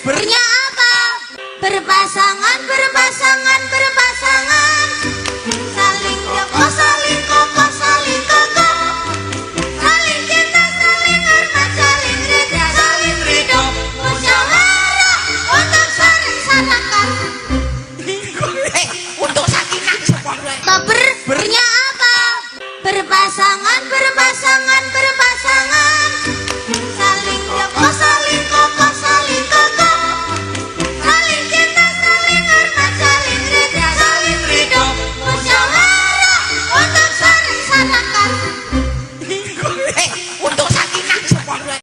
Bernya apa? Berpasangan, berpasangan, berpasangan. Saling kokoh, saling kokoh, saling kokoh. Saling cinta, saling hormat, saling ridho, saling ridho. Musyawarah untuk saling-sarakan. Untuk sakinah sapa kowe? Bernya apa? Berpasangan, berpasangan, berpasangan. Saling kokoh, saling kokoh, saling kokoh. Saling cinta, saling hormat, saling ridho, saling ridho. Musyawarah untuk saling-sarakan. Untuk sakinah sapa kowe?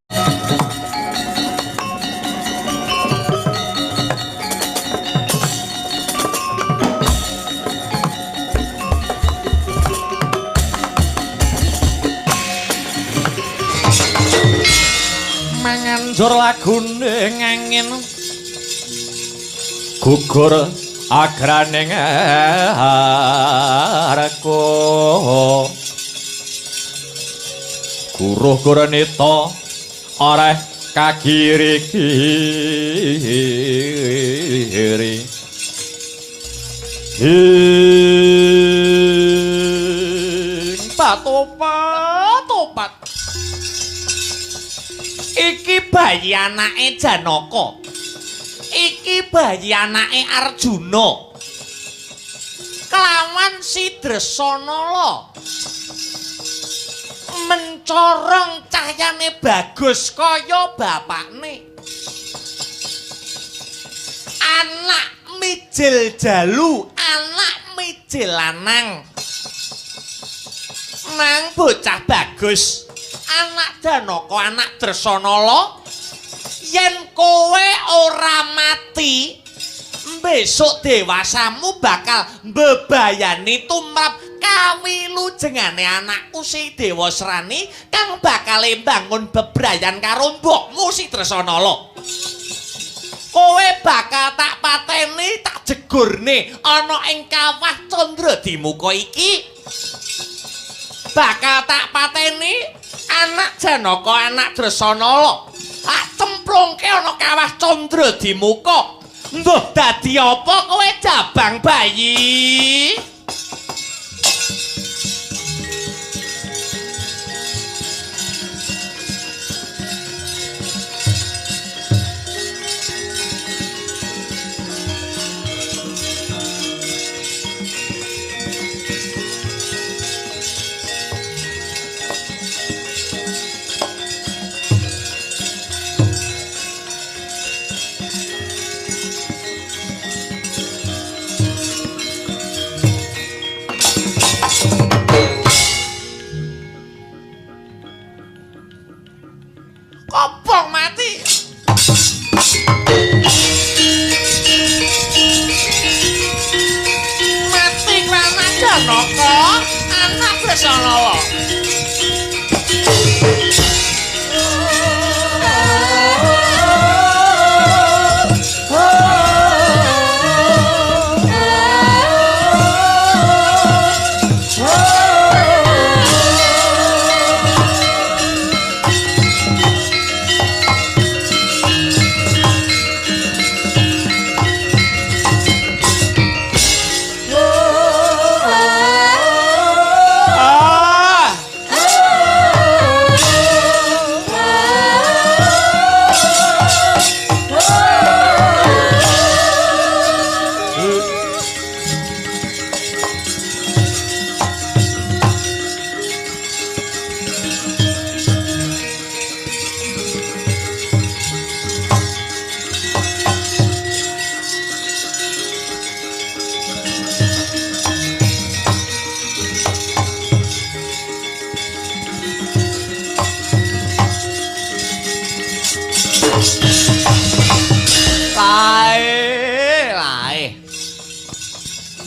Manganjur lagune ngangin gugur agraning arko guruh gurenita oreh kagiri-giri ing patopat-topat. Iki bayi anake Janaka. Iki bayi anake Arjuna. Kelawan si Dresanala. Mencorong cahyane bagus kaya bapakne. Anak mijil jalu, anak mijil lanang. Nang bocah bagus. Anak Janaka, anak Dresanala, yen kowe ora mati, besok dewasamu bakal mbebayani tumrap kawilujengane anakku si Dewasrani kang bakal mbangun bebrayan karo mbokmu si Dresanala. Kowe bakal tak pateni, tak jegurne ana ing kawah Candradimuka iki. Bakal tak pateni anak Janaka, anak Dresanala. Tak cemplungke ana kawah Candradimuka. Mbuh dadi apa kowe jabang bayi? Kobong mati. Mati anak Janaka, anak Dresanala.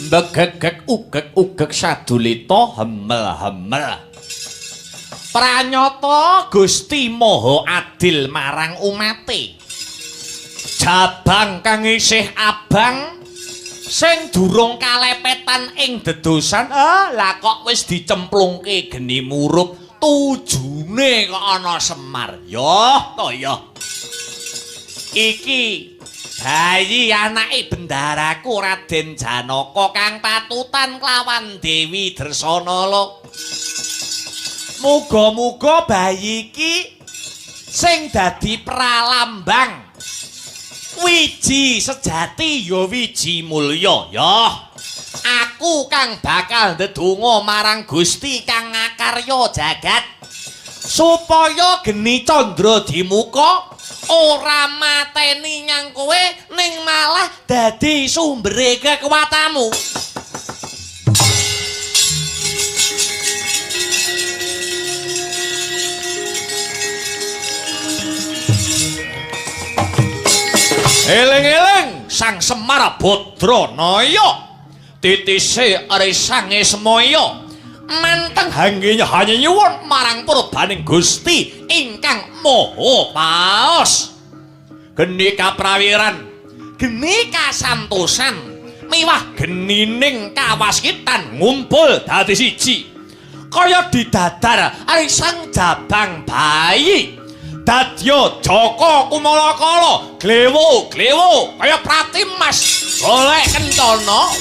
Begegeg ugeg ugeg sadulita hemel-hemel. Pranyata Gusti Maha Adil marang umate. Jabang kang isih abang sing durung kalepetan ing dedosan, lah kok wis dicemplungke geni murup tujune kok ana Semar. Yo to yo. Iki Bayi anake bendaraku Raden Janaka kang patutan kelawan Dewi Dresanala. Muga-muga bayi iki sing dadi pralambang wiji sejati ya wiji mulya ya. Aku kang bakal ndedonga marang Gusti kang ngakarya jagat supaya geni candra dimuka ora mateni nyang kowe ning malah dadi sumbere kekuatanmu. Eling-eling Sang Semar Badranaya titise risange semaya manteng hangge hanya nyuwun marang purbaning Gusti ingkang Maha Paos. Geni kaprawiran, geni kasantosan, miwah genining kawaskitan ngumpul dadi siji. Kaya didadar risang jabang bayi. Dadya Jaka Kumalakala glewo-glewo kaya pratimas golek kencana.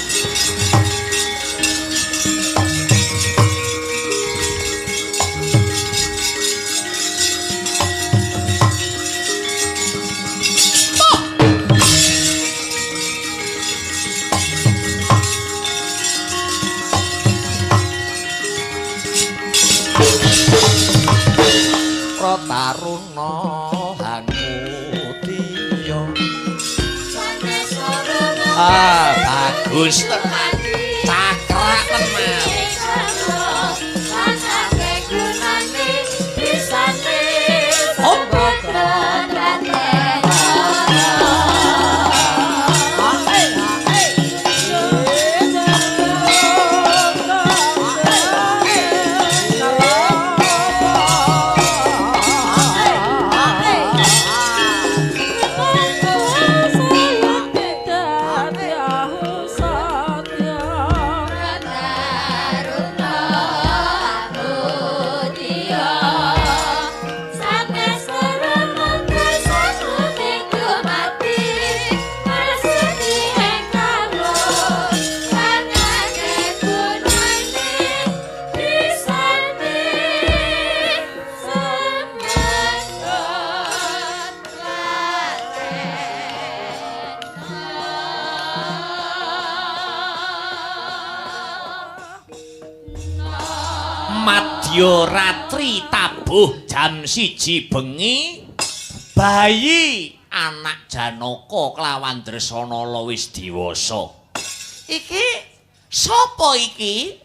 Taruna hangutiya. Ah, bagus tenan. Cakrak tenan. Ratri tabuh jam 1 bengi bayi anak Janaka kelawan Dresanala wis dewasa. Iki sapa iki?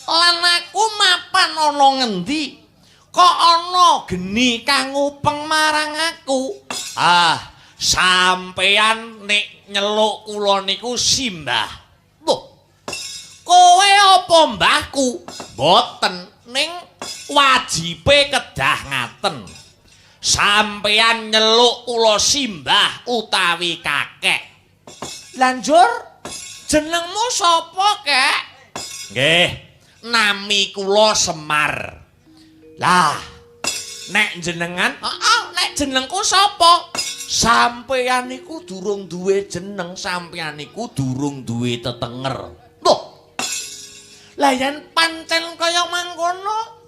Lan aku mapan ana ngendi? Kok ana geni kang ngupeng marang aku? Ah, sampeyan nek nyeluk kula niku simbah. Loh, kowe apa mbahku? Mboten. Ning wajibe kedah ngaten. Sampeyan nyeluk kula simbah utawi kakek. Lanjur jenengmu sapa, Kek? Nggih, nami kula Semar. Lah, nek jenengan, heeh, nek jenengku sapa? Sampeyan niku durung duwe jeneng, sampeyan niku durung duwe tetenger. Loh. Lah yen pancen kaya mangkono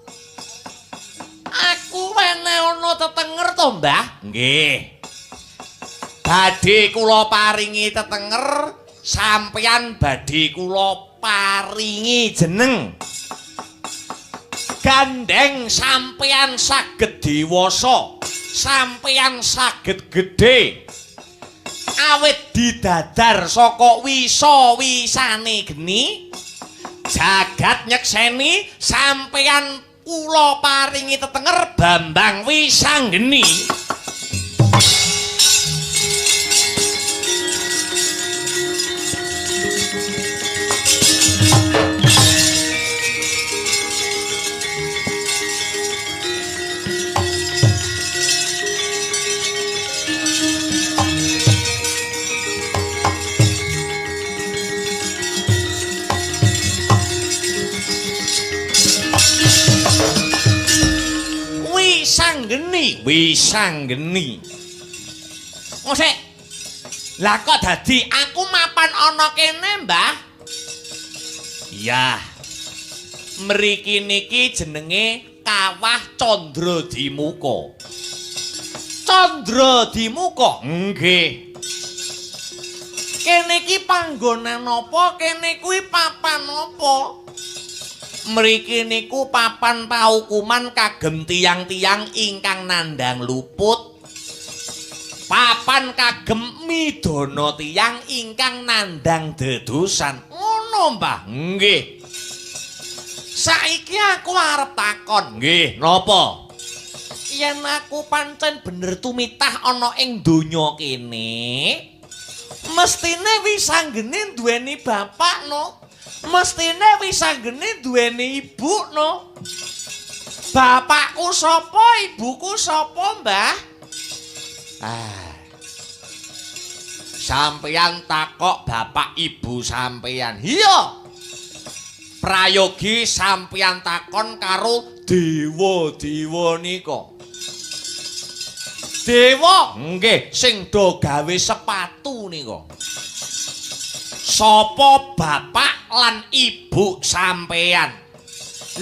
aku wene ana tetenger to, Mbah? Nggih. Badhe kula paringi tetenger, sampeyan badhe kula paringi jeneng. Gandeng sampeyan saged dewasa, sampeyan saged gedhe. Awit didadar saka wisa-wisane geni. Jagat nyekseni sampeyan kula paringi tetenger Bambang Wisanggeni. Wisanggeni, Wisanggeni. Ngosek. Lah kok dadi aku mapan ana kene, Mbah? Iya. Mriki niki jenenge Kawah Candradimuka. Candradimuka? Nggih. Kene iki panggonan apa? Kene kuwi papan apa? Mriki niku papan paukuman kagem tiyang-tiyang ingkang nandhang luput. Papan kagem midana tiyang ingkang nandhang dedosan. Ngono, Mbah? Nggih. Saiki aku arep takon. Nggih, napa? Yen aku pancen bener tumitah ana ing donya kene, mestine wisanggene duweni bapak no, mestine wisanggene duweni ibu no. Bapakku sapa, ibuku sapa, Mbah? Ah. Sampeyan takok bapak ibu sampeyan. Iya. Prayogi sampeyan takon karo dewa-dewa nika. Dewa nggih sing do gawe sepatu nika. Sapa bapak lan ibu sampeyan?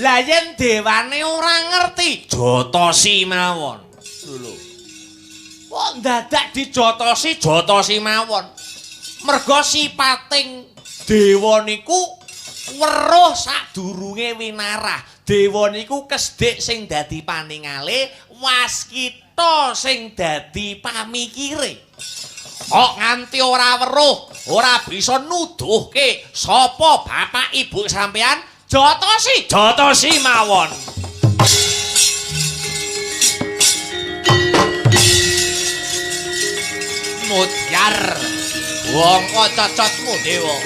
Lah yen dewane ora ngerti, jotosi mawon. Lho. Kok dadak dijotosi, jotosi mawon. Merga sipating dewa niku weruh sadurunge winarah. Dewa niku kesdik sing dadi paningale, waskita sing dadi pamikire. Kok nganti ora weruh, ora bisa nuduhke sapa bapak ibu sampean, jotosi, jotosi mawon. Mutyar, wong kok cocotmu dewa.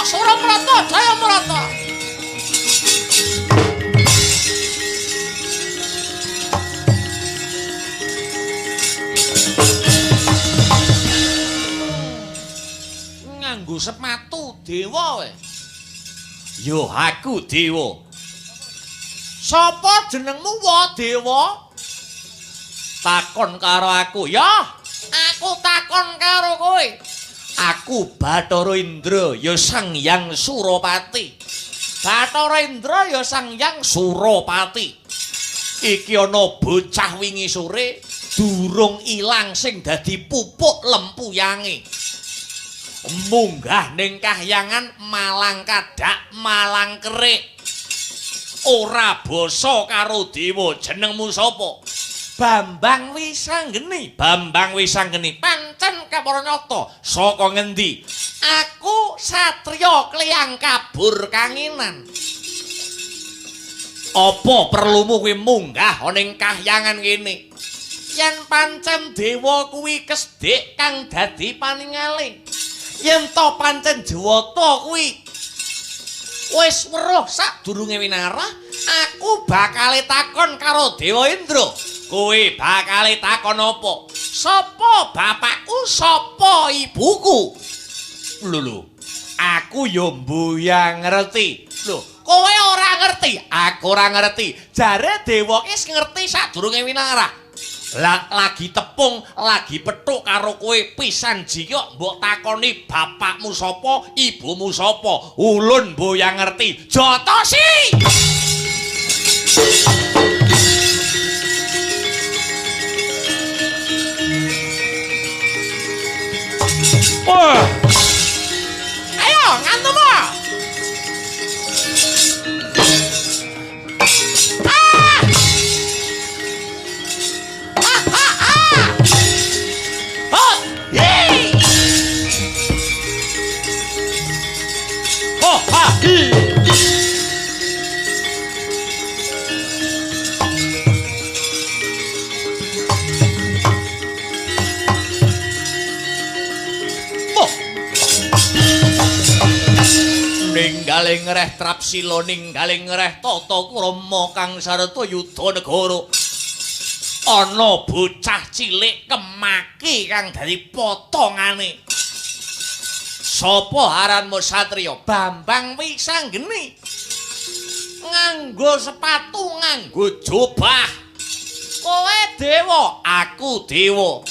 Sura Mrata, Jaya Mrata. Nganggo sepatu dewa we. Yo aku dewa. Sapa jenengmu wa dewa? Takon karo aku. Ya, aku takon karo kowe. Aku Bathara Indra ya Sang Hyang Surapati. Bathara Indra ya Sang Hyang Surapati. Iki ana bocah wingi sore durung ilang sing dadi pupuk lempuyange. Munggah ning kahyangan malang kadak malang kerik. Ora basa karo dewa. Jenengmu sapa? Bambang Wisanggeni. Bambang Wisanggeni pancen kepara nyata. Saka ngendi? Aku satriya kliyang kabur kanginan. Apa perlumu kuwi munggah ana ing kahyangan kene? Yen pancen dewa kuwi kesdik kang dadi paningale. Yen to pancen jewata kuwi wis weruh sadurunge winarah, aku bakale takon karo Dewa Indra. Kowe bakale takon apa? Sapa bapakku, sapa ibuku? Lho lho, aku yo mboyang ngerti. Lho, kowe ora ngerti, aku ora ngerti. Jare dewa ki wis ngerti sadurunge winarah. Lah lagi tepung, lagi petuk karo kowe pisan jikok mbok takoni bapakmu sapa, ibumu sapa. Ulun mboyang ngerti. Jotosi! Wah. Ayo ngantuk. Ah! Ah ah ah. Oh, hi. Oh, ha, hi. Ninggaling ngreh Trapsila, ninggaling ngreh tata krama kang sarta yuda negara. Ana bocah cilik kemaki kang dadi potongane. Sapa aranmu satriya? Bambang Wisanggeni. Nganggo sepatu, nganggo jubah. Kowe dewa, aku dewa.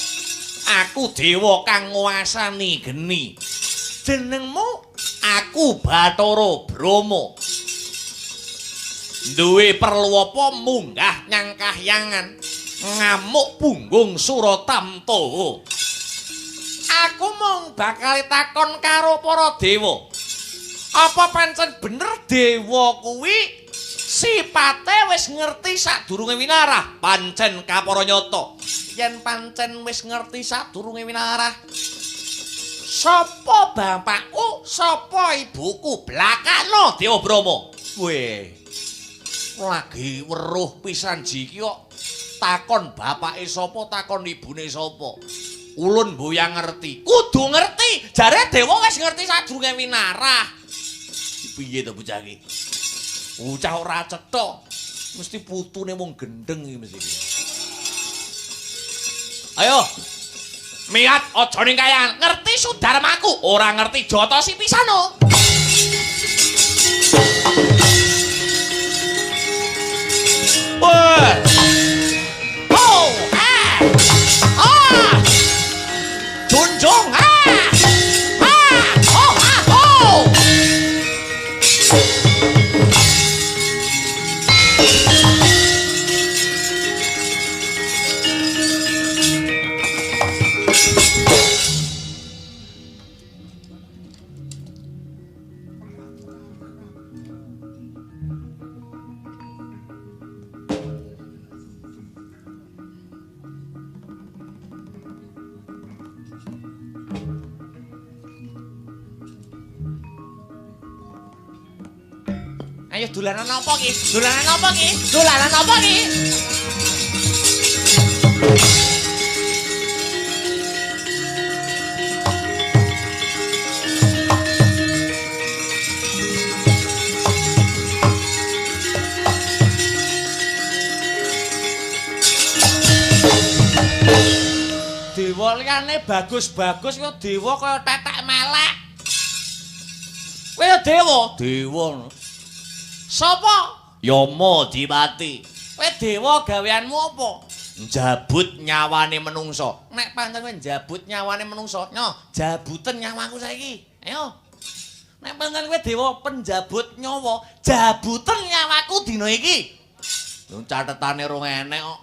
Aku dewa kang nguasani geni. Jenengmu? Aku Bathara Brahma. Duwe perlu apa munggah nyang kahyangan, ngamuk punggung Suratamtawa. Aku mung bakal takon karo para dewa. Apa pancen bener dewa kuwi sipate wis ngerti sadurunge winarah? Pancen kapara nyata. Yen pancen wis ngerti sadurunge winarah, sapa bapakku, sapa ibuku? Blakano Dewa Brahma. Weh, lagi weruh pisan jiki kok takon bapake sapa, takon ibune sapa. Ulun mboyang ngerti. Kudu ngerti. Jare dewa wis ngerti sadurunge winarah. Piye to bocah iki? Bocah ora cetha. Mesti putune wong gendeng iki mesti iki. Ayo. Miyat aja ning kayangan. Ngerti sudarmaku, ora ngerti jotosi pisan o. Wah. Oh, ah. Ah. Junjung, ah. Ah, oh, ah, oh. Ayo dolanan apa ki? Dolanan apa ki? Dolanan apa ki? Dewa liyane bagus-bagus kok dewa kaya tetek melek. Kowe ya dewa, dewa. Sapa? Yama Dipati. Kowe dewa gaweanmu apa? Njabut nyawane menungsa. Nek pancen kowe njabut nyawane menungsa, nyo, jabuten nyawaku saiki. Ayo. Nek pancen kowe dewa penjabut nyawa, jabuten nyawaku dina iki. Lho catetane rong enek kok.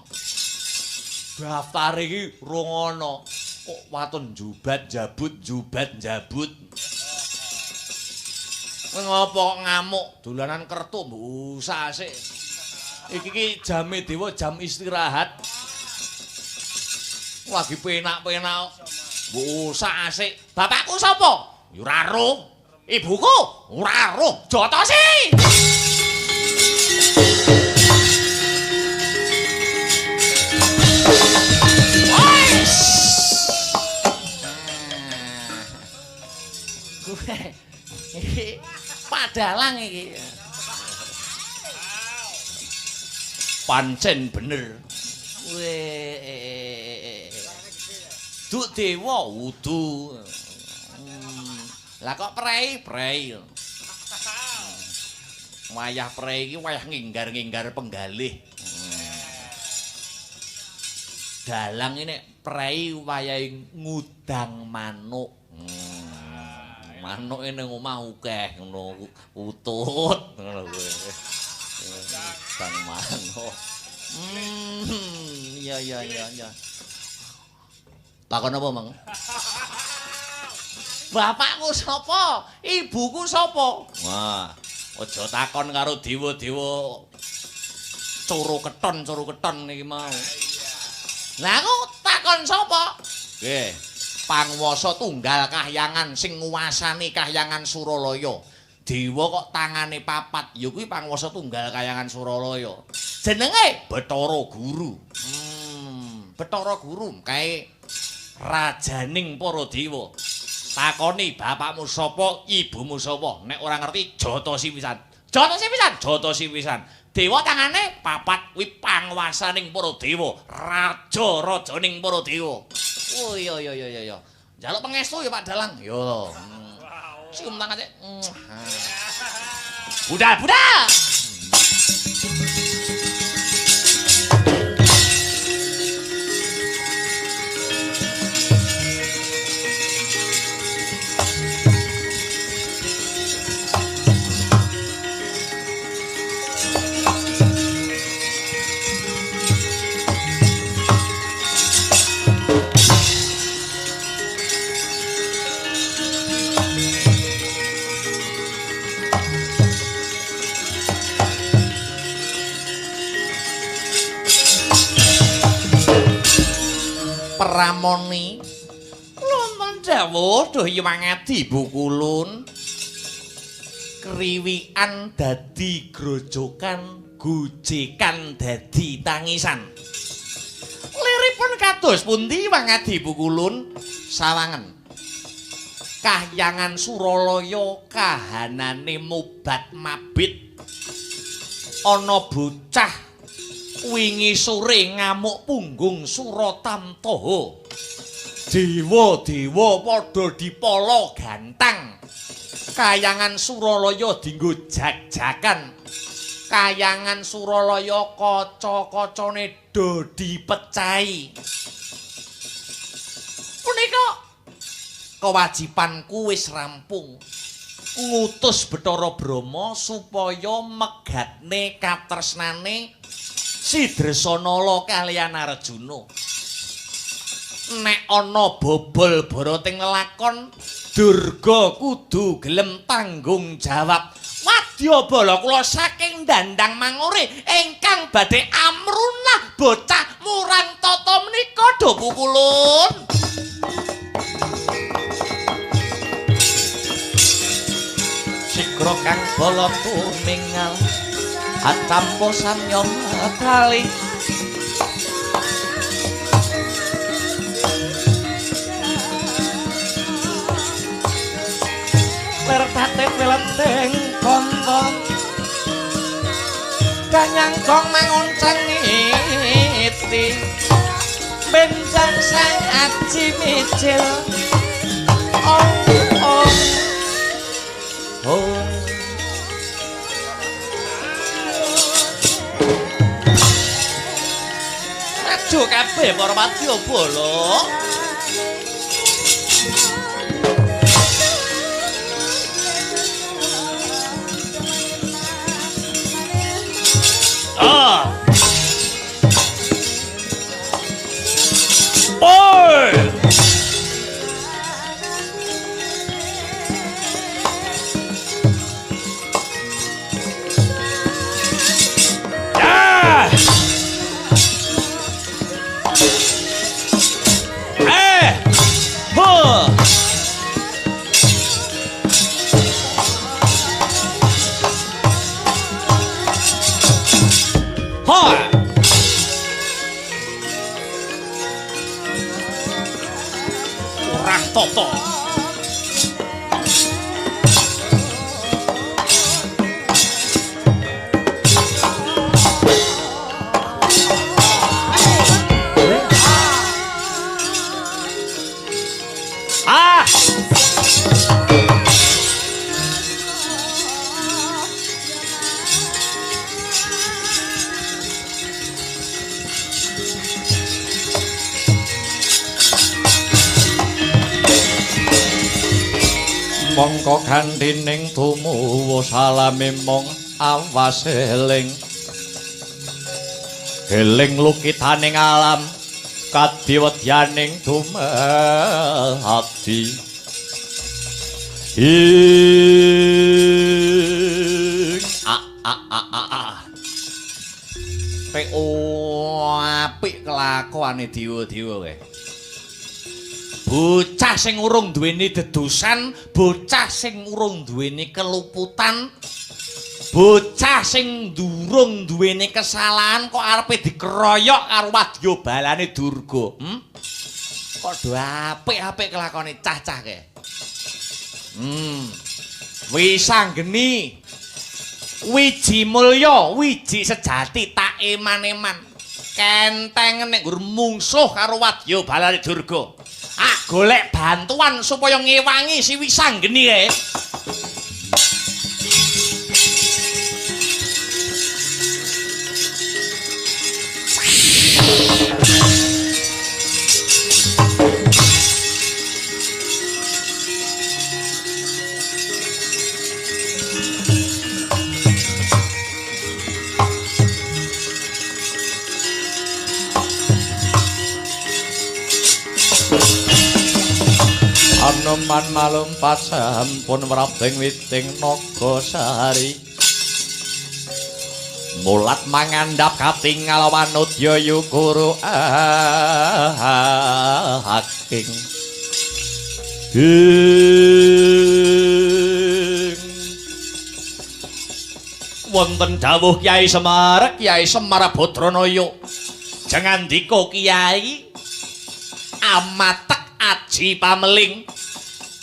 Daftar iki rong ana. Kok waton njubat jabut njubat njabut. Kowe ngopo kok ngamuk? Dolanan kertu mbok usah sik. Iki ki jame dewa jam istirahat. Lagi penak-penak. Mbok usah asik. Bapakku sapa? Ya ora roh. Ibuku ora roh. Jotosi. Gue iki padalang iki. Pancen bener. Weh. Duk dewa wudu. Lah kok prei-prei. Wayah prei iki wayah nginggar-nginggar penggalih. Dalang ini prei wayahe ngudang manuk. Manuk ning omah akeh ngono utut ngono kuwi. Ngudang manuk. Iya iya iya iya. Takon apa, Mang? Bapakku sapa? Ibuku sapa? Wah, aja takon karo dewa-dewa coro keton iki mau. Lah aku takon sapa? Nggih, Pangwasa tunggal kahyangan sing nguwasani kahyangan Suralaya. Dewa kok tangane papat, ya kuwi Pangwasa tunggal kahyangan Suralaya. Jenenge Bathara Guru. Bathara Guru kae rajaning para dewa. Takoni bapakmu sapa, ibumu sapa. Nek ora ngerti jotosi pisan. Jotosi pisan, jotosi pisan. Dewa tangane papat kuwi pangwasaning para dewa, raja-rajaning para dewa. Oh iya iya iya iya. Njaluk pangestu ya Pak Dalang. Yo. Cium tangan sik. Budal, budal. Pramoni wonten dawuh duh Hyang Adi Bukulun kriwikan dadi grojokan gojekan dadi tangisan liripun kados pundi Hyang Adi Bukulun sawangen kahyangan Suralaya kahanane mobat mabit ana bocah wingi sore ngamuk punggung Suratamtaha. Dewa-dewa padha dipala gantang. Kayangan Suralaya dinggo jak-jakan. Kayangan Suralaya kaca-kacane do dipecahi. Punika kewajibanku wis rampung. Ngutus Bathara Brahma supaya megatne katresnane Si Dresanala kaliyan Arjuna. Nek ana bobol barating lelakon, Durga kudu gelem tanggung jawab. Wadyabala kula saking Dandang Mangure ingkang badhe amrunah bocah murang tata menika do pukulun. Sigra kang bala tumingal atampa samya tali lertate welenteng konto danyang gong mangoncang iti benjang sang aji mijil oh oh oh. Aduh kabeh para wadyabala. Ah. Oi. Toto. Ah. Mongko gandhining tumuwuh salame mung awas eling eling lukitaning alam kadiwedyaning dumadi ing a a a a a pe apik kelakuane dewa-dewa kae. Bocah sing urung duweni dedusan, bocah sing urung duweni keluputan, bocah sing durung duweni kesalahan kok arepe dikeroyok karo wadyabalane Durga. Kok do apik-apik kelakone cah-cah kae. Wisanggeni wiji mulya, wiji sejati tak eman-eman. Kenteng nek nggur mungsuh karo wadyabalane Durga. Ah, golek bantuan supaya ngewangi si Wisanggeni kae. Anoman malumpat sampun wrabing witing Nagasari. Mulat mangandhap katingal wanudya yukuru aking. Wonten dawuh Kyai Semar, Kyai Semar Badranaya. Jengandika Kyai amatek aji pameling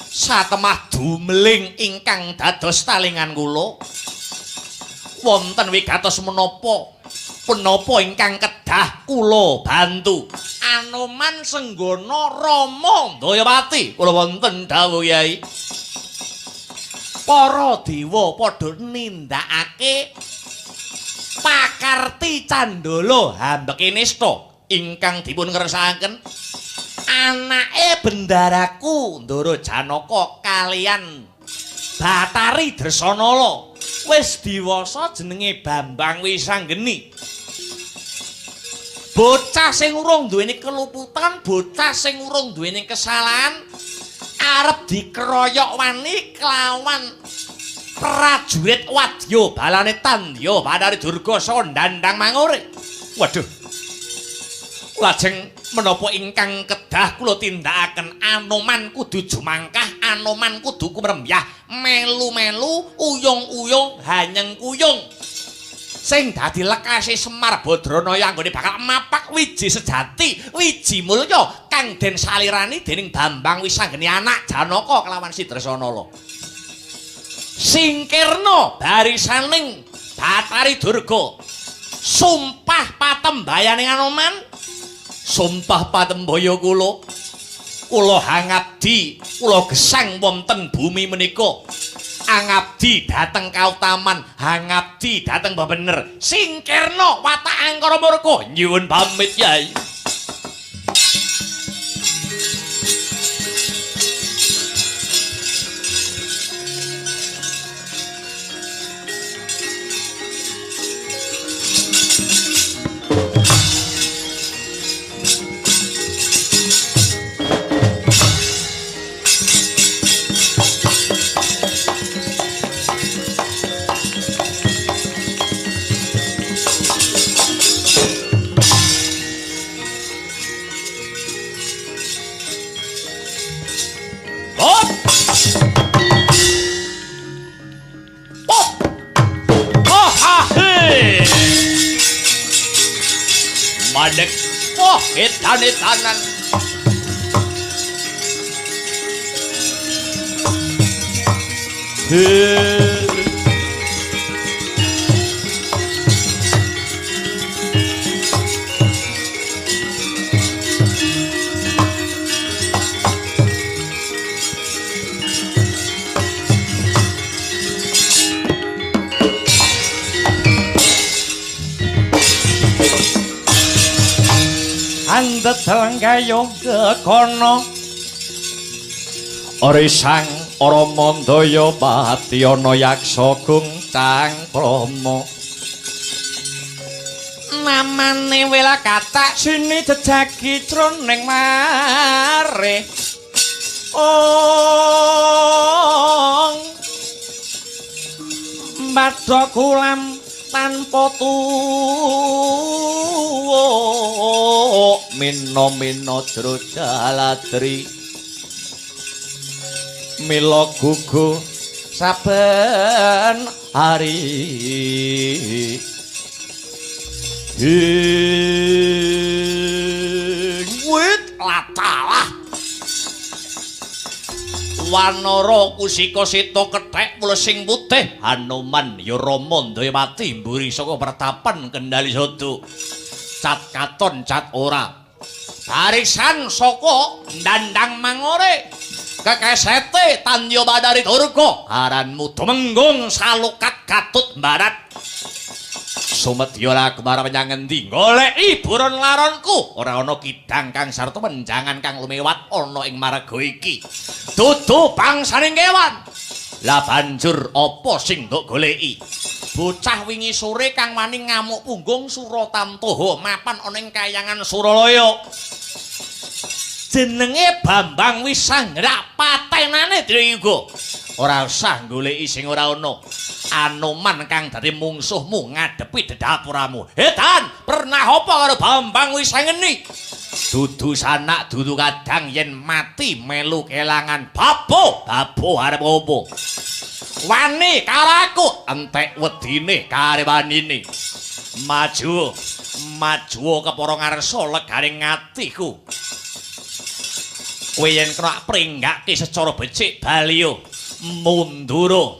satemah dumeling ingkang dados talingan kula. Wonten wigatos menapa punapa ingkang kedah kula bantu? Anoman Senggana Rama Ndayawati. Kula wonten dawuh Kyai. Para dewa padha nindakake pakarti candala hambeke nista ingkang dipun ngersakaken anake bendaraku Ndara Janaka kaliyan Bathari Dresanala wis diwasa jenenge Bambang Wisanggeni. Bocah sing urung duweni keluputan, bocah sing urung duweni kesalahan arep dikeroyok wani kelawan prajurit wadya balane Tandya Bathari Durga saka Dandang Mangure. Waduh. Lajeng menapa ingkang kedah kula tindakaken? Anoman kudu jumangkah, Anoman kudu kumrembyah, melu-melu, uyung-uyung, hanyeng kuyung. Sing dadi lekase Semar Badranaya anggone bakal mapak wiji sejati, wiji mulya kang den salirani dening Bambang Wisanggeni anak Janaka kelawan si Dresanala. Singkirna barisaning Bathari Durga. Sumpah patembayane Anoman, sumpah patembaya kula, kula hangabdi, kula gesang wonten bumi menika. Angabdi dhateng kautaman, hangabdi dhateng bebener. Singkirna watak angkara murka, nyuwun pamit Yai. Mandek, oh edan-edanan. Andedeng kaya kekono Orisang Ramandaya Patyana Yaksa Gungcang Krama. Namane Welakatak sini jejagi jroning mare. Ong Mbadha kulam tanpa tuwa mino-mino jero jaladri mila gugu saben hari. Wit latalah Wanara kusika seta kethek mlesing putih Hanuman ya Rama Ndayawati mburi saka pertapan Kendali Sodo. Cat katon cat ora. Barisan saka Dandang Mangore kekesete Tandya Bathari Durga aranmu tumenggung salukat Gatut Barat. Sumedya laku marang menyang ngendi goleki buron laronku ora ana kidang kang sarta menjangan kang lumiwat ana ing marga iki. Dudu bangsaning kewan. Lah banjur apa sing mbok goleki? Bocah wingi sore kang wani ngamuk punggung Suratamtoha mapan ana ing kayangan Suralaya. Jenenge Bambang Wisangrak patenane Triyuga. Ora usah goleki sing ora ana. Anoman kang dadi mungsuhmu ngadepi dedapuramu. Edan, pernah apa karo Bambang Wisangeni? Dudu sanak dudu kadang yen mati melu kelangan. Babo, babo arep opo? Wani karo aku, entek wedine kare wanine. Maju, maju kepara ngarsa legaring atiku. Kowe yen kena pringgake secara becik baliyo mundura,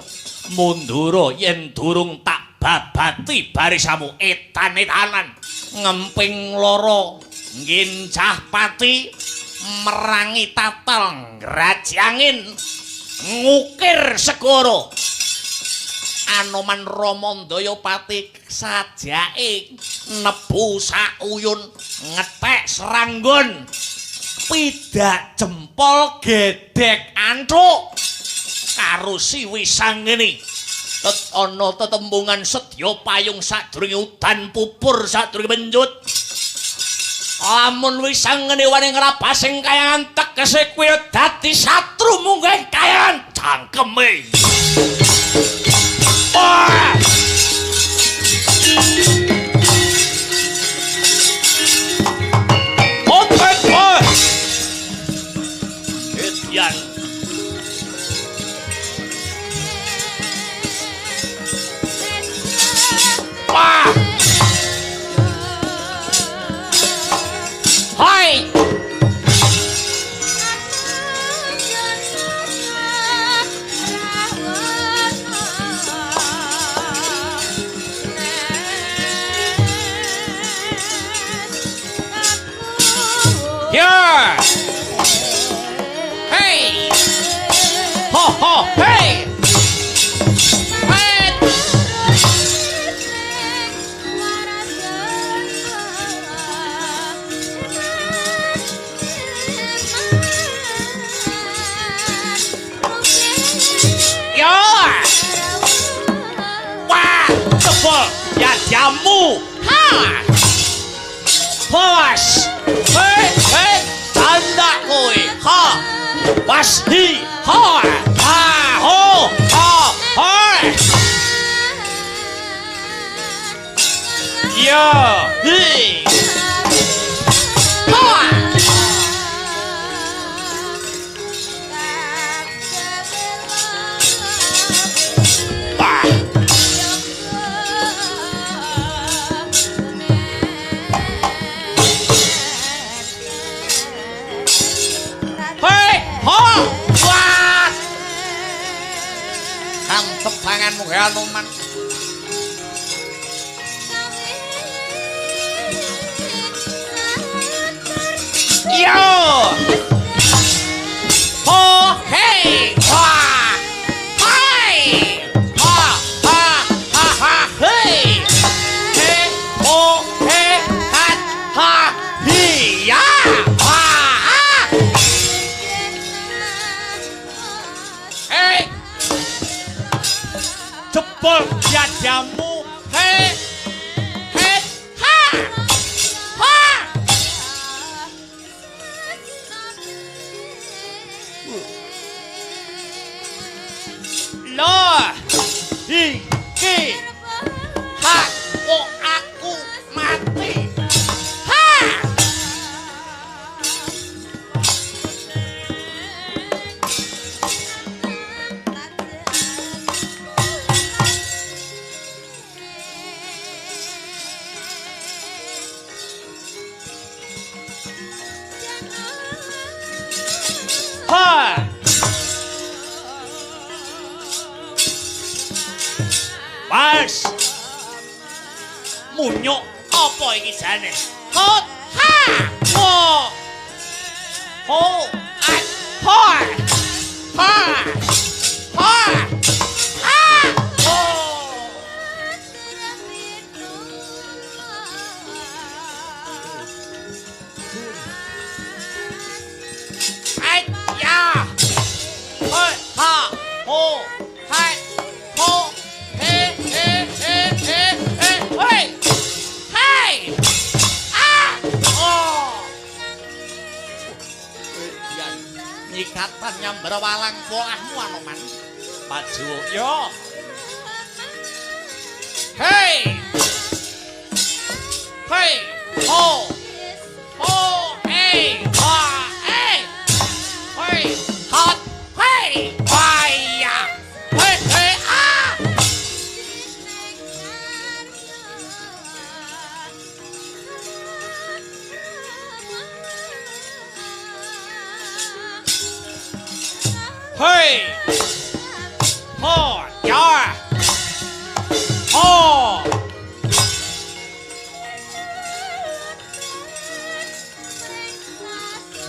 mundura yen durung tak babati barisamu etan-etanan ngemping loro ngincah pati merangi tatal ngrajangin ngukir segara. Anoman Ramandaya pati sajake nebu sauyun ngetek seranggon pidak jempol gedhek anthuk karo si Wisangeni. Tet ana tetembungan sedya payung sadurunge udan pupur sadurunge pencut. Lamun Wisangeni wani ngrabas ing kayangan tegese kuwi dadi satru munggah kayangan cangkeme. Wah! Edian. Wah! Hai! Ya! Hey! Ho ho hey! Hey! Ya! Wah, tebal ya jamu. Ha! Pas. Hei, hei, tanda kowe. Ha. Pas hi, ha. Ha, ho, ha, ha. Ya, hi. Ha. Wah. Hei, ho, wah. Antep tanganmu Anoman. Yo. Ho, hey, wah. Hai. Ha, ha, ha, ha, hey. He, ho, he, ha, ha, hi, ya. Wah, ah. Hei. Jebol dadamu. Hei. Hei, ha. Ha. Loh. Iki. Ha, kok aku mati. Ha. Ha. Pas. Munyuk apa iki jane? Hot ha. Ho. Ho. A. Ho. Ha. Ha. Ha. Ho. Ai ya. Hoi ha. Ho. Hai. Ho. He he he he he. Hoi. Hai. Ah. Oh. Pegatan nyamber walang polahmu Anoman. Maju yo. Hei. Hei. Ho. Ho. Hey. Ha. Hey. Hei. Hot. Hei. Waya. Hei. Hei. Ah. Hei. Ho. Ya. Ho.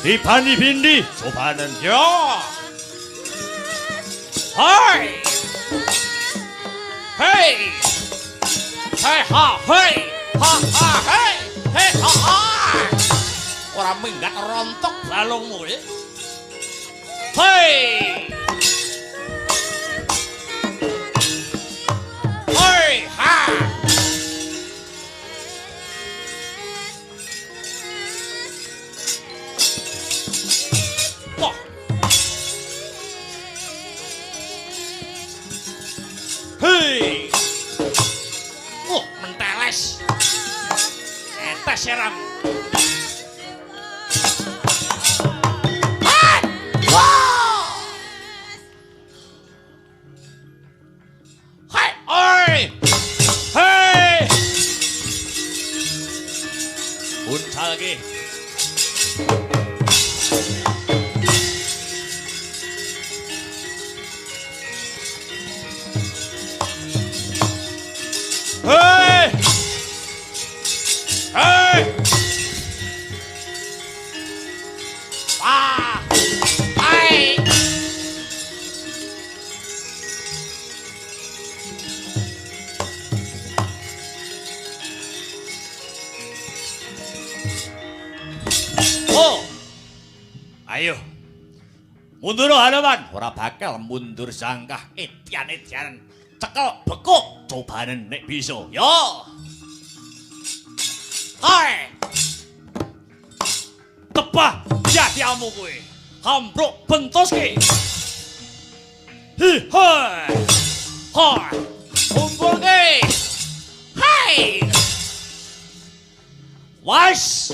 비판이 빈디 조반은 요. 헤이. 헤이. 헤이 하 헤이. 하하 헤이. 헤이 하하. Ora minggat rontok balungmu. Hei. Hei ha. Wah. Hei. Wah, menteles. Etes seram. Hei, oi. Hei. Uncal lagi. Hei! Hei! Ah! Hei! Oh! Ayo. Mundur Hanoman, ora bakal mundur sangkah etian-etian. Cekel bekuk cobanen nek bisa. Yo. Hei! Tebah jatiamu kowe. Hambruk bentoske. Hi hai. Hoi! Kumpulke! Hei! Was.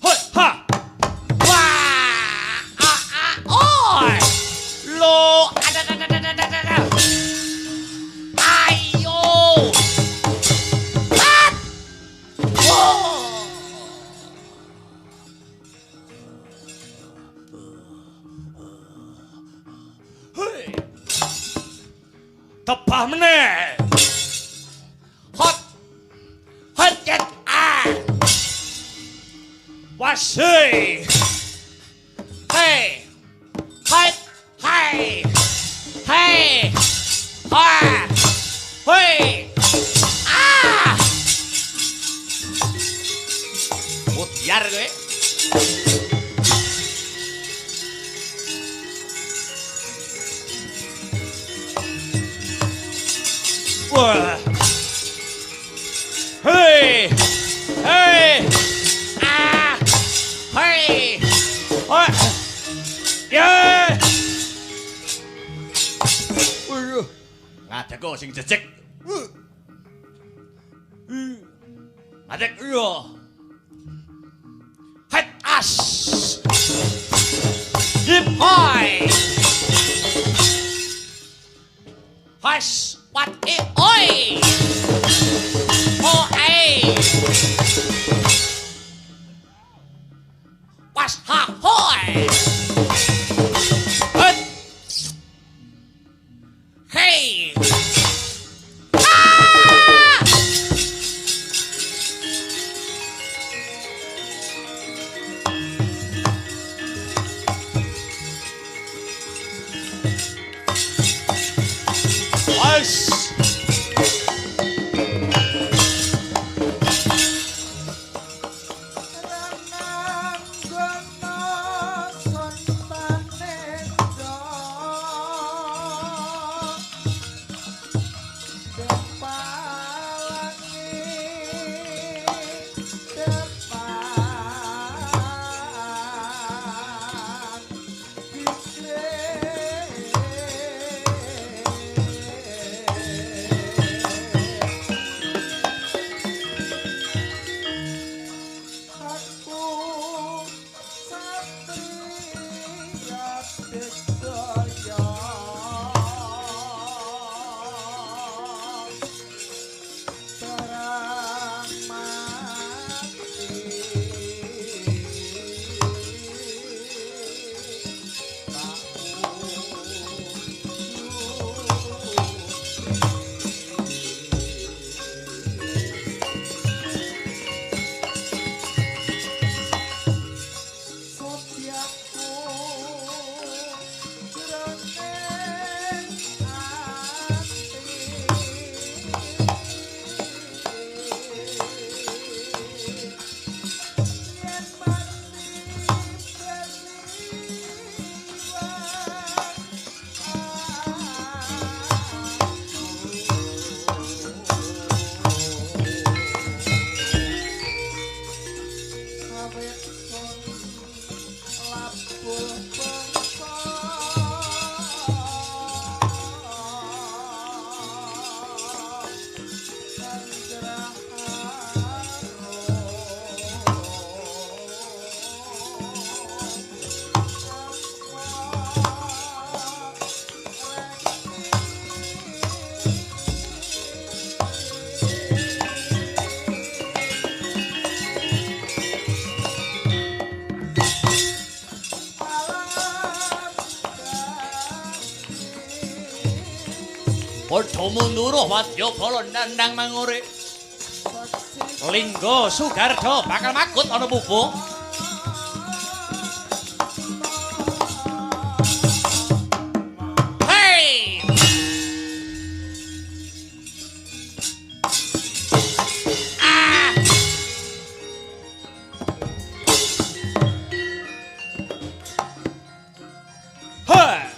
Hoi ha. Wah! Ah ah oi! Lo ada ada ada ada ada. Ayo! Hat! Wow! Hei. Tebah meneh. Hot! Hot jet ah! Was hei. Hei! Hei! Hei! Hei! Ha! Hei! Ah! Mutiar kowe. Wah. Hei. Hei. Ah! Hei! Hoi. Ye. Waduh. Ngadeg kok sing jejeg. Ngadeg iya. Het as! Hip Hoi! Has! Wat e oi! O ai! Was ha hoi! Het. Hey! Ah! Was. Padha mundur wadyabala nandhang mangure. Lingga Sugarda bakal magut ana pupuh. Hei! Ah! Ha! Hey!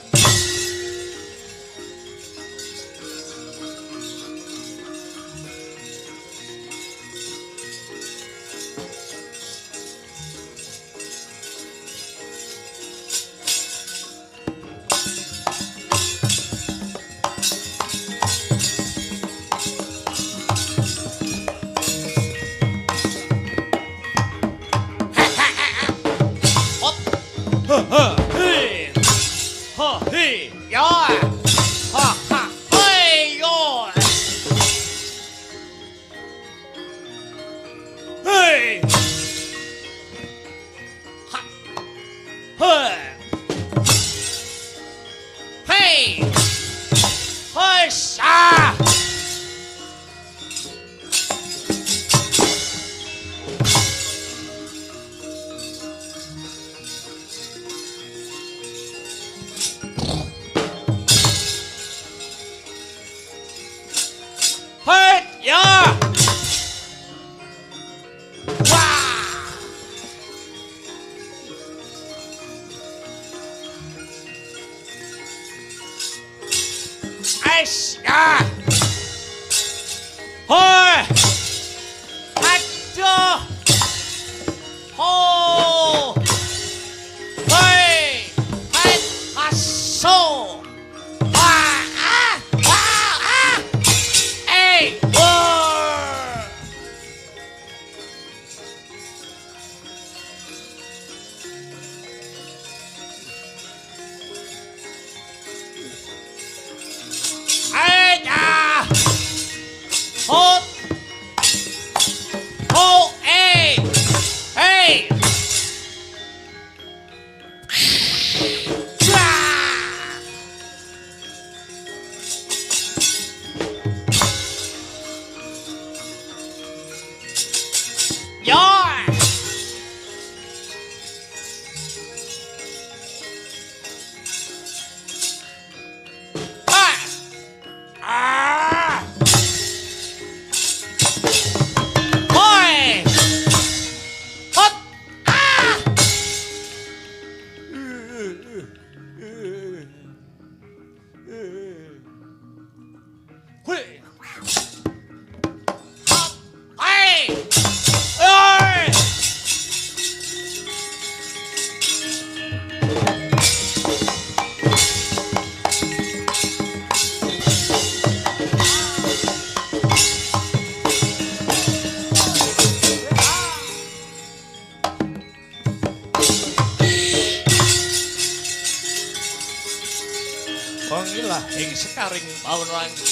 Ilahing sekaring bawana langgeng.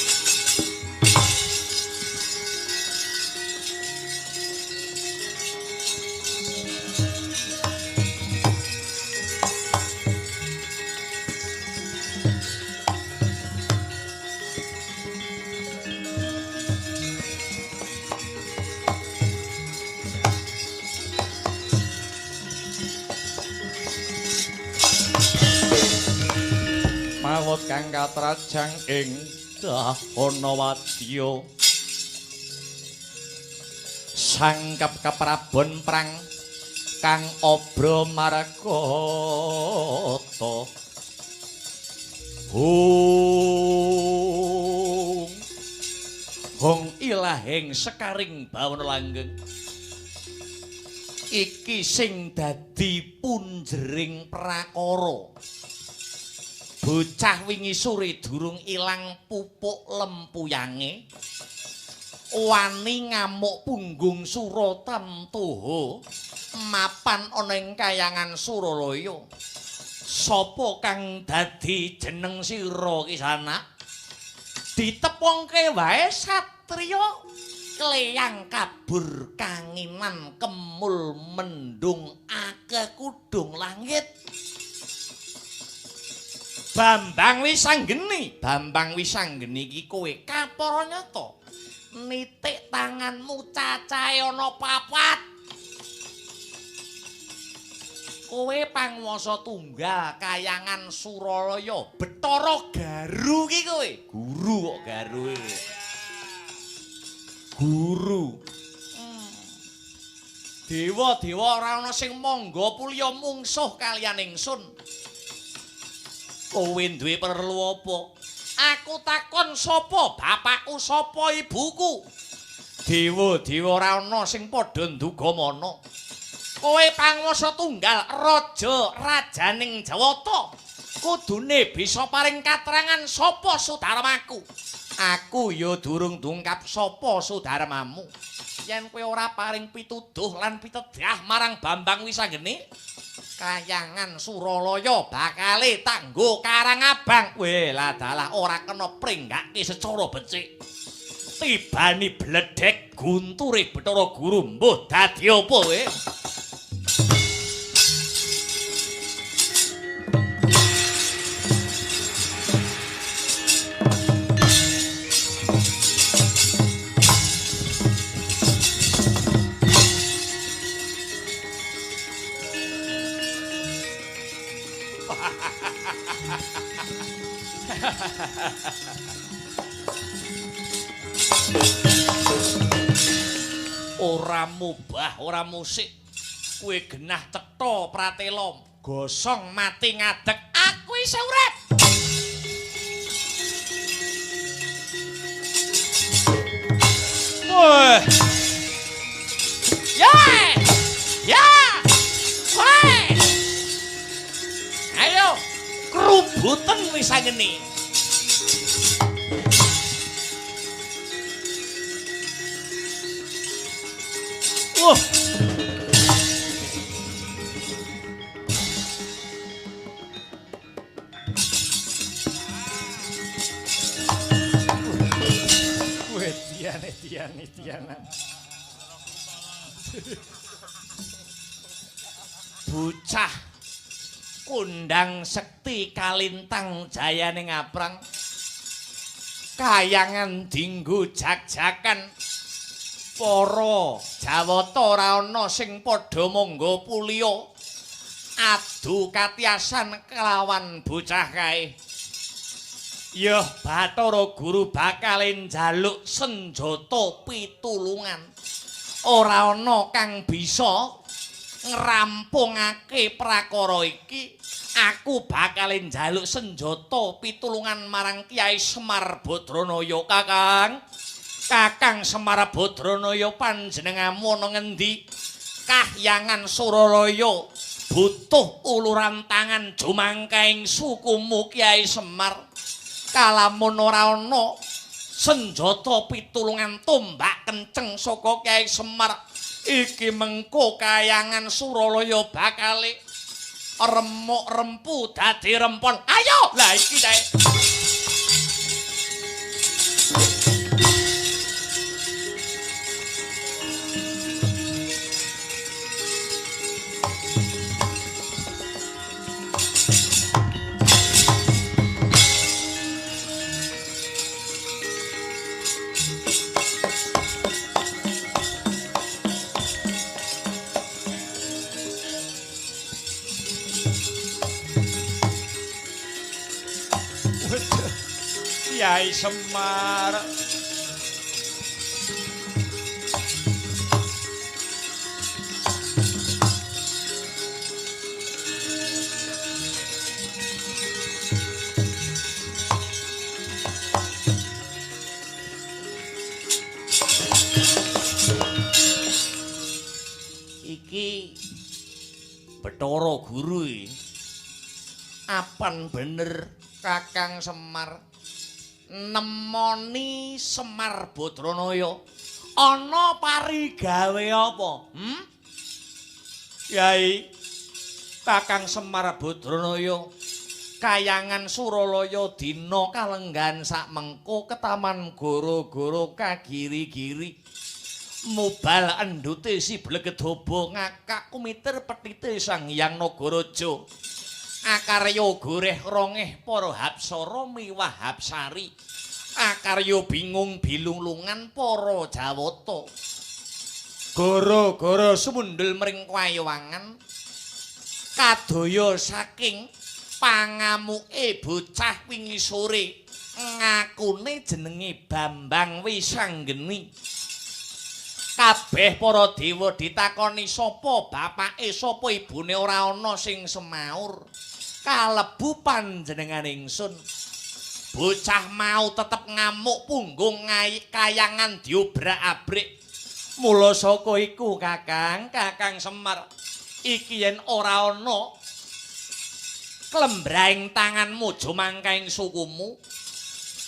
Mawut kang katrajang ing dahana wadya sangkep keprabon prang kang obra margata. Hong hong ilahing sekaring bawana langgeng. Iki sing dadi punjering prakara. Bocah wingi sore durung ilang pupuk lempuyange, wani ngamuk punggung Sura Tamtoha mapan ana ing kayangan Suralaya. Sapa kang dadi jeneng sira Kisana? Ditepungke wae satriya kleyang kabur kanginan kemul mendung akekudung langit. Bambang Wisanggeni, Bambang Wisanggeni iki kowe kapara nyata. Nitik tanganmu cacahe ana papat. Kowe panguwasa tunggal kayangan Suralaya, Bathara Garu iki kowe. Guru kok garu iki. Guru. Dewa-dewa ora ana sing mangga pulya mungsuh kaliyan ingsun. Kowe duwe perlu apa? Aku takon sapa bapakku, sapa ibuku? Dewa-dewa ora ana sing padha nduga mana. Kowe panguwasa tunggal, raja rajaning Jawata. Kudune bisa paring katrangan sapa sudarmaku. Aku ya durung dungkap sapa sudarmamu. Yen kowe ora paring pituduh lan pitedah marang Bambang Wisanggeni, kayangan Suralaya bakale tanggo Karang Abang. Weh, lah dalah ora kena pringgake secara becik. Tibani bledhek gunture Bathara Guru mbuh dadi apa kowe? Ora mubah, ora musik. Kowe genah cetha pratela, gosong mati ngadeg. Aku isih urip. Wah. Ya. Ya. Wah. Ayo, krubuten Wisanggeni. Wah. Tian-tianan. Bocah kondang sekti kalintang jayane ngaprang. Kayangan dinggo jak-jakan. Para Jawata ora ana sing padha mangga pulya. Adu katiasan kelawan bocah kae. Yah Bathara Guru bakal njaluk senjata pitulungan. Ora ana kang bisa ngrampungake prakara iki. Aku bakal njaluk senjata pitulungan marang Kyai Semar Badranaya. Kakang, Kakang Semar Badranaya, panjenenganmu ana ngendi? Kahyangan Suralaya butuh uluran tangan jumangkaing sukumu Kyai Semar. Kalamun ora ana senjata pitulungan tombak kenceng saka Kyai Semar, iki mengko kayangan Suralaya bakale remuk rempu dadi rempon. Ayo, lah iki dae. Yai Semar. Iki Bathara Guru iki. Apan bener Kakang Semar nemoni Semar Badranaya ana parigawe apa? Yai, Kakang Semar Badranaya kayangan Suralaya dina kalenggan sak mengko ketaman goro-goro kagiri-giri. Mubal endute si Blegedaba ngakak kumiter petite Sang Hyang Nagaraja. Akarya goreh rongeh para hapsara miwah hapsari. Akarya bingung bilunglungan para jawata. Gara-gara sumundul mring kayawangan kadaya saking pangamuke bocah wingi sore ngakune jenenge Bambang Wisanggeni. Kabeh para dewa ditakoni sapa bapake sapa ibune ora ana sing semaur. Kalebu panjenengan ingsun. Bocah mau tetep ngamuk punggung kayangan diobrak-abrik. Mula saka iku Kakang, Kakang Semar, iki yen ora ana klembrahing tanganmu jumangkaing sukumu,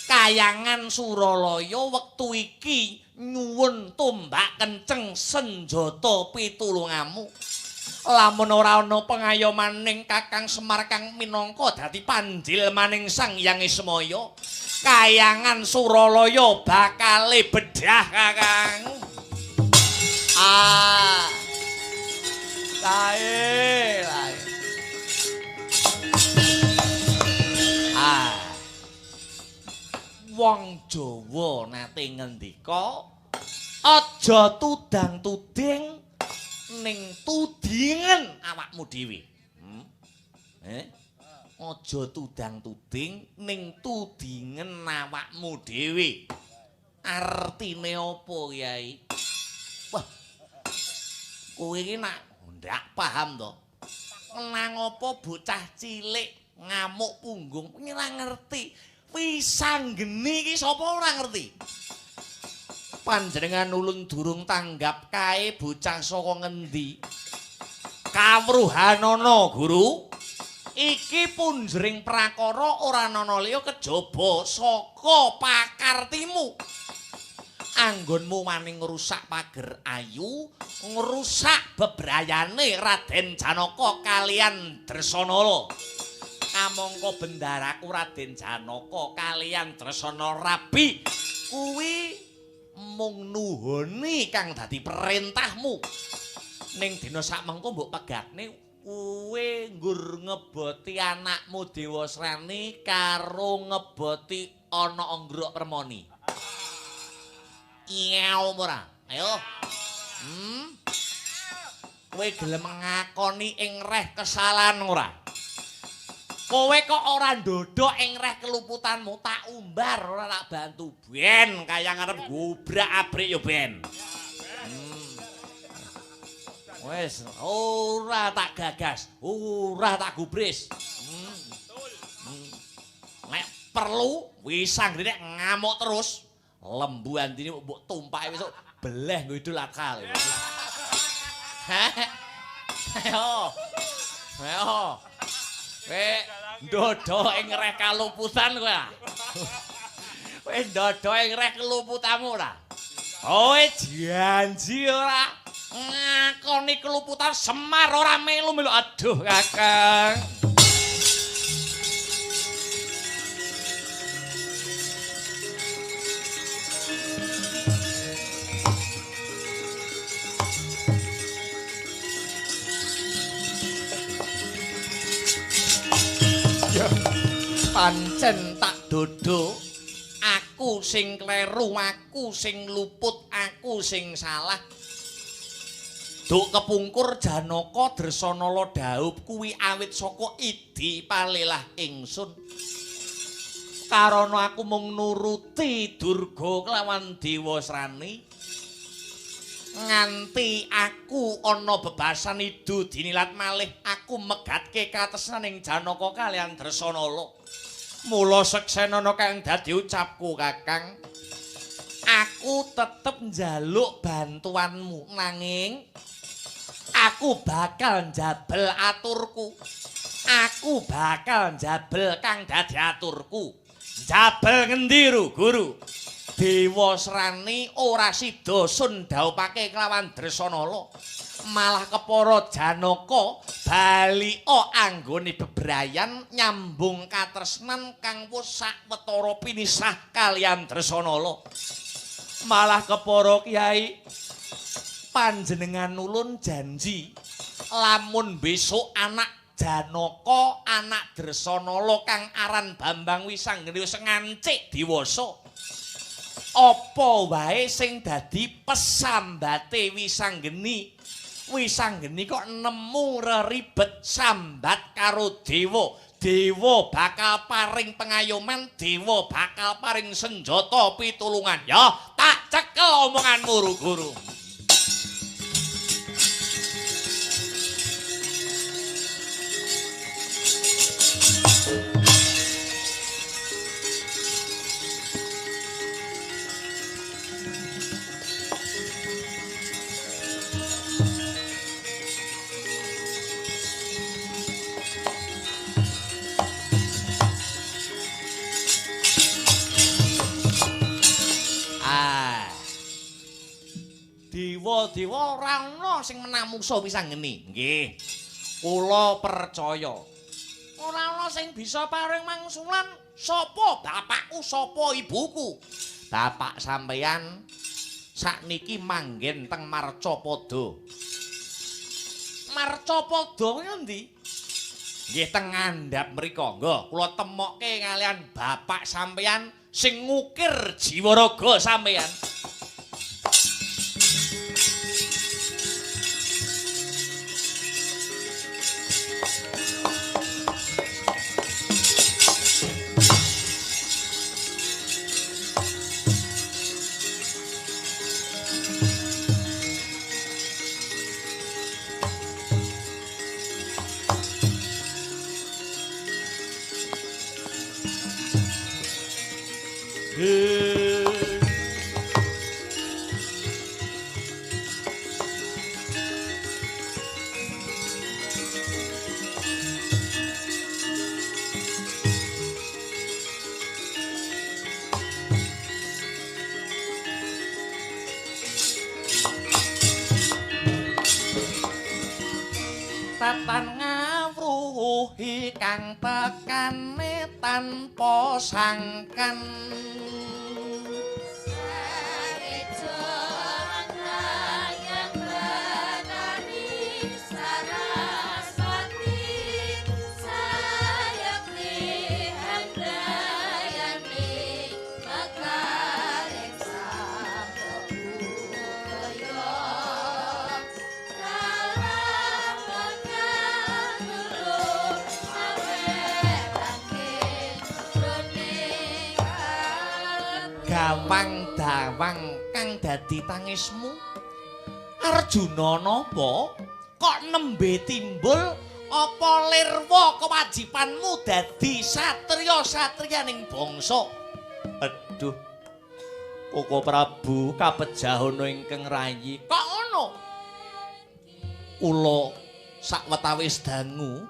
kayangan Suralaya wektu iki nyuwun tombak kenceng senjata pitulungamu. Lamun ora ana pengayomaning Kakang Semar kang minangka dadi panjilmaning Sang Hyang Ismaya, kayangan Suralaya bakale bedah Kakang. Ah. Lae, lae. Ah. Wong Jawa nate ngendika aja tudang-tuding ning tudingen awakmu dhewe. Aja tudang-tuding ning tudingen awakmu dhewe. Artine apa, Kyai? Wah. Kowe iki nak ndak paham to. Nang apa bocah cilik ngamuk punggung ora ngerti. Wisanggeni iki sapa ora ngerti? Panjenengan ulun durung tanggap kae bocah saka ngendi? Kawruhanana, Guru. Iki punjering prakara ora ana liya kejaba saka pakartimu. Anggonmu wani ngrusak pager ayu, ngrusak bebrayane Raden Janaka kalian Dresanala. Kamangka bendaraku Raden Janaka kalian Dresana rabi kuwi mung nuhoni kang dadi perintahmu. Ning dina sakmengko mbok pegatne kowe nggur ngeboti anakmu Dewasrani karo ngeboti ana Anggrok Permoni. Nyew ora? Ayo. Kowe gelem ngakoni ing reh kesalahan ora? Kowe kok ora ndodhok ing reh keluputanmu, tak umbar ora tak bantu. Ben kaya ngarep gobrak-abrik ya ben. Wes ora tak gagas, ora tak gubris. Nek perlu Wisanggeni nek ngamuk terus, lembu andine mbok tumpake besok beleh nggo Idul Adha. Ayo. Ayo. Kowe ndodho ing reh kaluputan kowe ah. Kowe ndodho ing reh keluputamu ora? Kowe janji ora ngakoni keluputan Semar ora melu-melu. Aduh, Kakang. Pancen tak dodo, aku sing kleru, aku sing luput, aku sing salah. Duk kepungkur Janaka Dresanala daup kuwi awit saka idi palilah ingsun. Karana aku mung nuruti Durga kelawan Dewasrani. Nganti aku ana bebasan idu dinilat malih aku megatke katresnaning Janaka kaliyan Dresanala. Mula seksenana kang dadi ucapku Kakang. Aku tetep njaluk bantuanmu nanging aku bakal njabel aturku. Aku bakal njabel kang dadi aturku. Njabel ngendi ru guru? Dewasrani ora sida sun dhaupake kelawan Dresanala. Malah kepara Janaka balika anggone bebrayan nyambung katresnan kang wis sawetara pinisah kaliyan Dresanala. Malah kepara Kyai panjenengan ulun janji lamun besok anak Janaka anak Dresanala kang aran Bambang Wisanggeni wis ngancik diwasa, apa wae sing dadi pesambate Wisanggeni? Wisanggeni kok nemu reribet sambat karo dewa. Dewa bakal paring pengayoman, dewa bakal paring senjata pitulungan. Ya, tak cekel omonganmu ru guru. Dewa-dewa ora ana sing menamungsa Wisanggeni. Nggih. Kula percaya. Ora ana sing bisa paring mangsulan sapa bapakku, sapa ibuku. Bapak sampeyan sakniki manggen teng Marcapada. Marcapada kuwi ngendi? Nggih teng ngandhap mriku. Nggo, kula temokke kaliyan bapak sampeyan sing ngukir jiwa raga sampeyan. Tatan ngawruhi kang tekane tanpa sangkan. Gawang dawang kang dadi tangismu Arjuna napa kok nembe timbul apa lirwa kewajibanmu dadi satriya-satriyaning bangsa? Aduh, Koko Prabu kapejahana ingkang rayi kok ngono? Kula sakwetawis dangu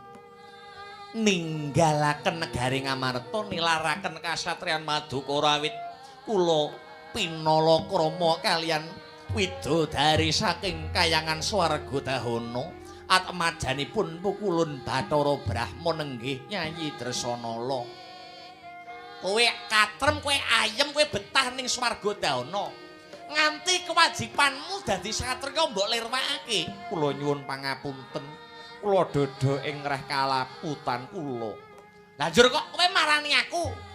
ninggalaken negari Ngamarta nilaraken kasatriyan Madukara awit kula pinala krama kaliyan widodari saking kayangan swarga dahana atmajanipun pukulun Bathara Brahma nenggih Nyayi Dresanala. Kowe katrem, kowe ayem, kowe betah ning swarga dahana nganti kewajibanmu dadi satriya mbok lirwakake. Kula nyuwun pangapunten, kula dodho ing reh kalaputan kula. Lah njur kok kowe marani aku?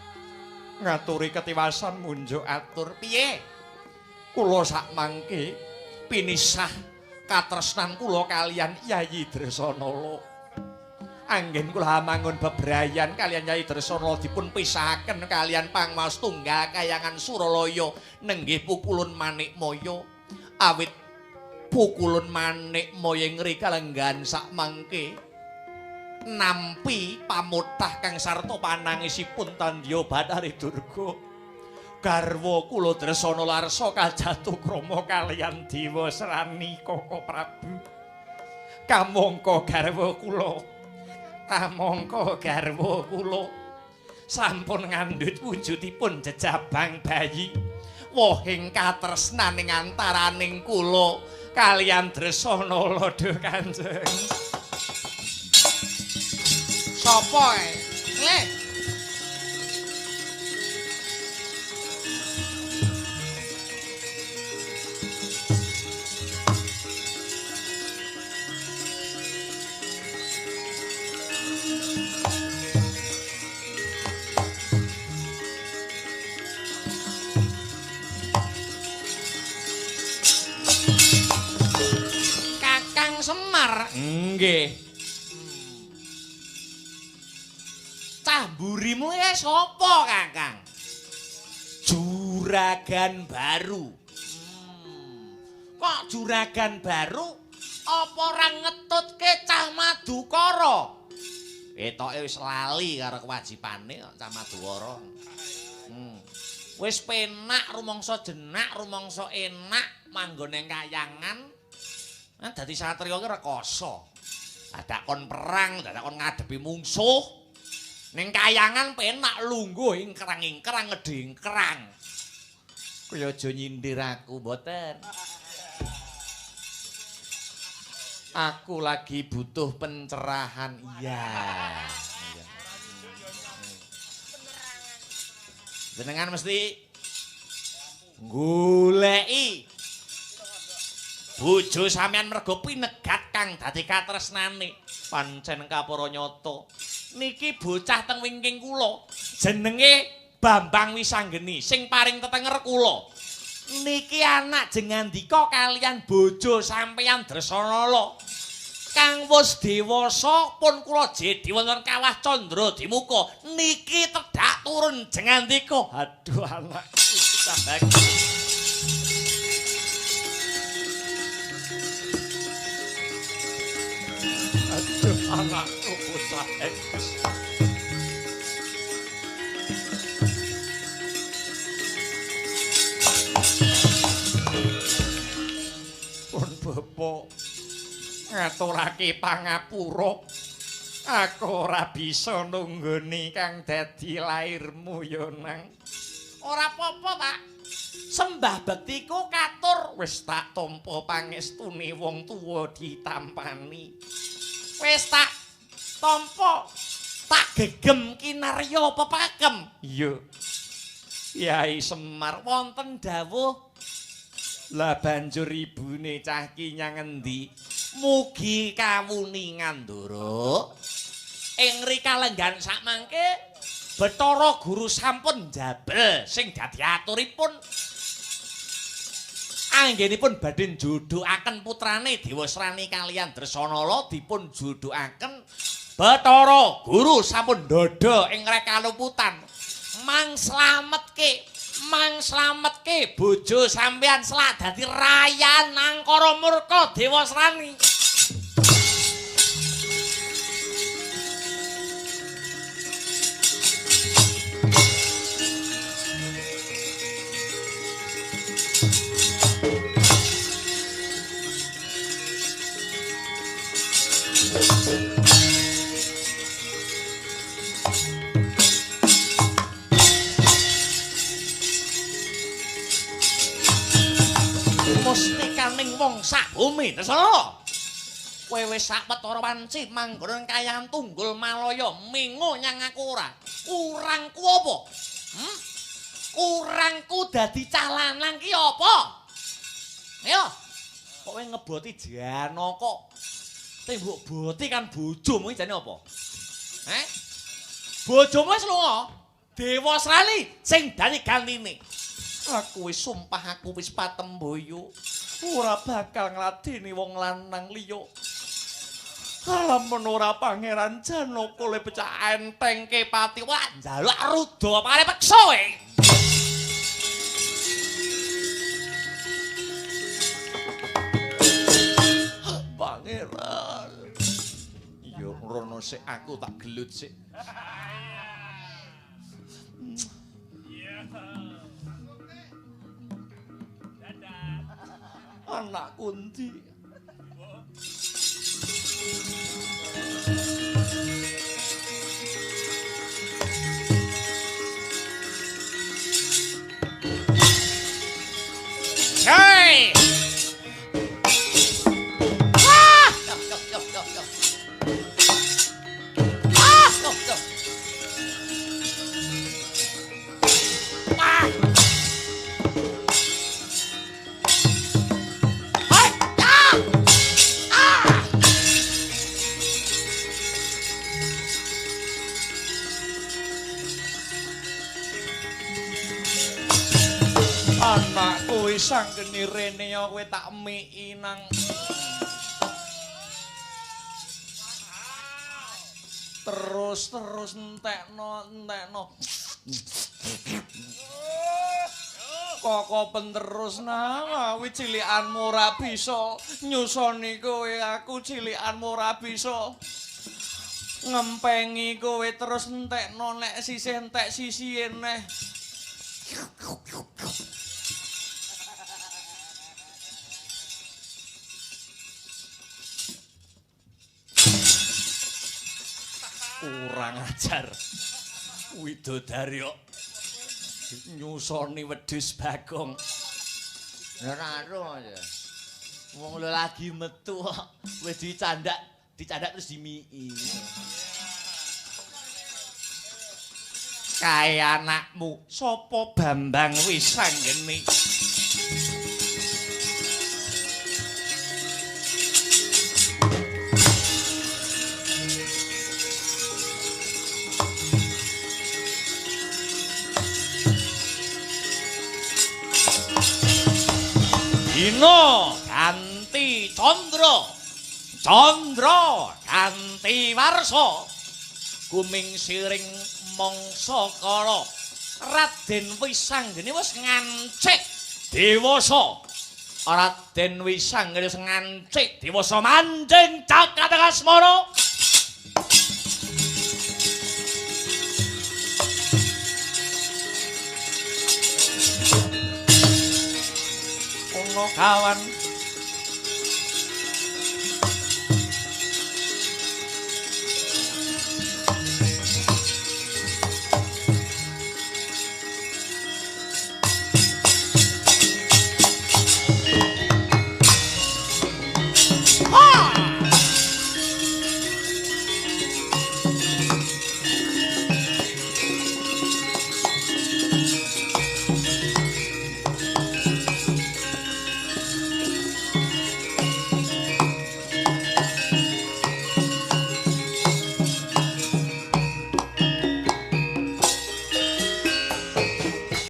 Ngaturi ketiwasan munjuk atur piye? Kula sakmangke pinisah katresnan kula kaliyan Yayi Dresanala. Anggen kula mangun bebrayan kaliyan Nyai Dresana dipun pisahaken kaliyan pangmaos tunggal kayangan Suralaya nenggih pukulun Manikmaya. Awit pukulun Manikmaya ing kalenggahan sakmangke nampi pamotah kang sarta panangisipun tandya Bathari Durga. Garwa kula Dresana Larsa kajatuh krama kaliyan Dewa Srani Koko Prabu. Kamangka garwa kula, kamangka garwa kula sampun ngandhut wujudipun jejabang bayi wohing katresnaning antaraning kula kaliyan Dresana Lada Kanjeng. Sapa ae? Kakang Semar. Nggih. Cah mburimu ya sapa, Kakang? Juragan baru. Kok juragan baru? Apa ora ngetutke cah Madukara? Ketoke wis lali karo kewajibane kok cah Madukara. Wis penak rumangsa jenak, rumangsa enak manggon ning kayangan. Nah, dadi satriya ki rekoso. Dadak kon perang, dadak kon ngadepi mungsuh. Ning kayangan penak lungguh ingkrang-ingkrang ngedingkrang. Kowe aja nyindir aku, mboten. Aku lagi butuh pencerahan. Iya. Jenengan mesti goleki bojo sampean mergo pinegat kang dadi katresnane. Pancen kapara nyata. Niki bocah teng wingking kula jenenge Bambang Wisanggeni sing paring tetenger kula. Niki anak jengandika kaliyan bojo sampeyan Dresanala kang wis dewasa pun kula jedi wonten kawah Candra Dimuka. Niki tedhak turun jengandika. Aduh anakku cah. Aduh anakku bocah bagus. Pun bapak ngaturake pangapura, aku ora bisa nunggoni kang dadi lairmu ya nang. Ora apa-apa, Pak. Sembah bektiku katur wis tak tampa pangestune wong tuwa ditampani. Wis tak tampa, tak gegem kinarya pepakem. Iya. Yai Semar wonten dawuh. Lah banjur ibune cah ki nyang endi? Mugi kawuningan, Ndoro. Ing rikalenggan sakmangke Bathara Guru sampun njabel sing dadi aturipun. Anggenipun badhe njodhokaken putrane Dewasrani kaliyan Dresanala dipun jodhokaken. Bathara Guru sampun ndodha ing rekaluputan. Mang slametke, mang slametke bojo sampeyan selak dadi rayan Angkara Murka Dewasrani. Mustikaning wong sak bumi Dresana. Kowe wis sak petara wanci manggon kayangan tunggul Malaya mingo nyang aku ora. Kurangku apa? Kurangku dadi cah lanang ki apa? Ayo. Kok kowe ngeboti Janaka? Tembok boti kan bojomu iki jane apa? Heh? Bojomu wis lunga. Dewasrani sing dadi gantine. Aku wis sumpah, aku wis patemboyo ora bakal ngladeni wong lanang liya. Lamun ora Pangeran Janaka le pecah entengke pati. Wah, njaluk ruda pare peksa kowe. Pangeran. Iya, rono sik aku tak gelut sik. Anakku endi? Hei! Ah! Ah! Ah! Anakku wis anggene rene ya kowe tak miki nang terus entekno kokopen terus nang awit cilikanmu ora bisa nyusoni kowe, aku cilikanmu ora bisa ngempengi kowe terus entekno nek sisih entek sisihe neh. Kurang ajar widodari kok nyusoni wedhus Bagong. Ora ero ya. Wong lho lagi metu kok wis dicandak, dicandak terus dimiki. Kae anakmu sapa Bambang Wisanggeni? Dina ganti Candra, Candra ganti Warsa, gumingsiring mangsa kala Raden Wisanggeni wis ngancik dewasa. Raden Wisanggeni wis ngancik dewasa manjing cakateng asmara. Kawan